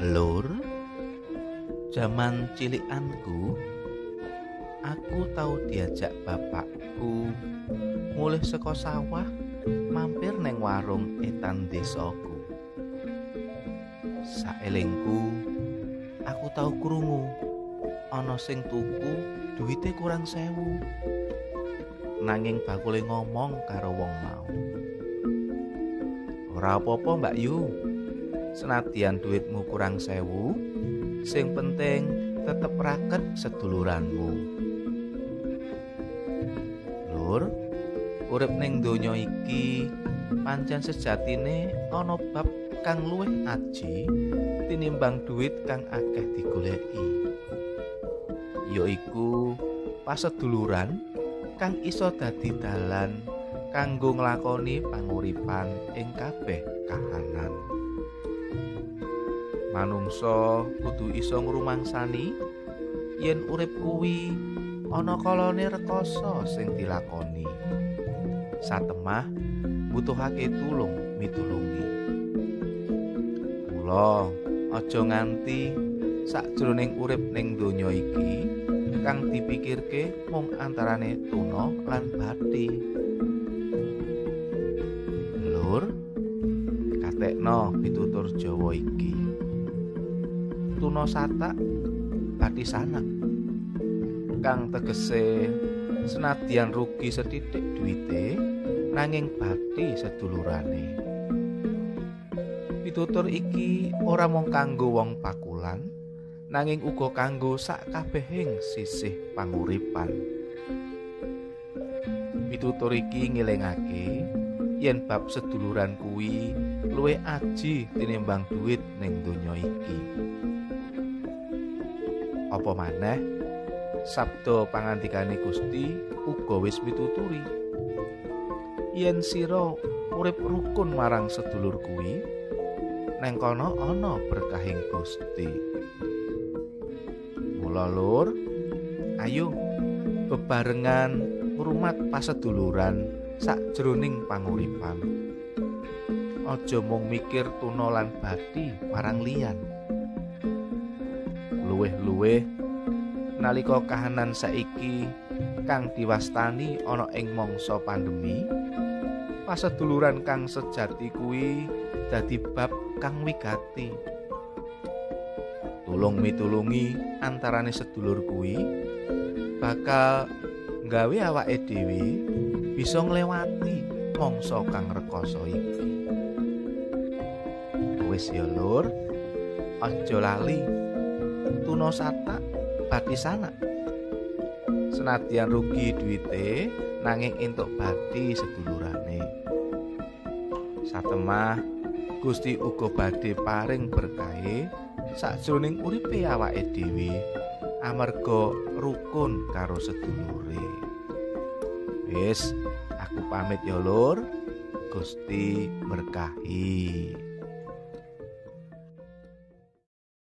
Lur, jaman cilikanku aku tau diajak bapakku mulih saka sawah mampir neng warung etan desaku. Saelingku aku tau krungu ana sing tuku duwite kurang 1000. Nanging bakule ngomong karo wong mau, "Ora apa-apa, Mbak Yu. Senadyan duitmu kurang 1000, sing penting tetep raket seduluranmu." Lur, urip ning donya iki pancen sejatine ana bab kang luwih aji tinimbang duit kang akeh digoleki. Yaiku paseduluran kang iso dadi dalan kanggo nglakoni panguripan ing kabeh kahanan. Manungsa kudu iso ngrumangsani yen urip kuwi ana kalane rekoso sing dilakoni. Satemah butuhake tulung mitulungi. Mula aja nganti sakjroning urip ning donya iki kang dipikirke mung antarane tuna lan bathi. Lur, katekno pitutur Jawa iki. Tuna satak, bathi sanak. Kang tegese senadyan rugi sethithik duwite, nanging bathi sedulurane. Pitutur iki ora mung kanggo wong pakulan, nanging uga kanggo sakabehing sisih panguripan. Pitutur iki ngelingake yen bab seduluran kuwi luwih aji tinimbang duit ning donya iki. Apa maneh sabda pangandikane Gusti uga wis mituturi, yen sira urip rukun marang sedulur kuwi, neng kono ana berkahing Gusti. Mula lur, ayo bebarengan ngrumat paseduluran sakjroning panguripan. Aja mung mikir tuna lan bathi marang liyan. Luwih-luwih nalika kahanan saiki kang diwastani ana ing mangsa pandemi, paseduluran kang sejati kuwi dadi bab kang wigati. Tulung mitulungi antarane sedulur kuwi bakal nggawe awake dhewe bisa nglewati mangsa kang rekoso iki. Wis ya lur, aja lali tuna satak bathi sanak. Senadyan rugi duwite, nanging entuk bathi sedulurane. Satemah Gusti uga badhe paring berkahe sakjroning uripe awake dhewe amarga rukun karo sedulure. Wis, aku pamit ya lur. Gusti berkahi.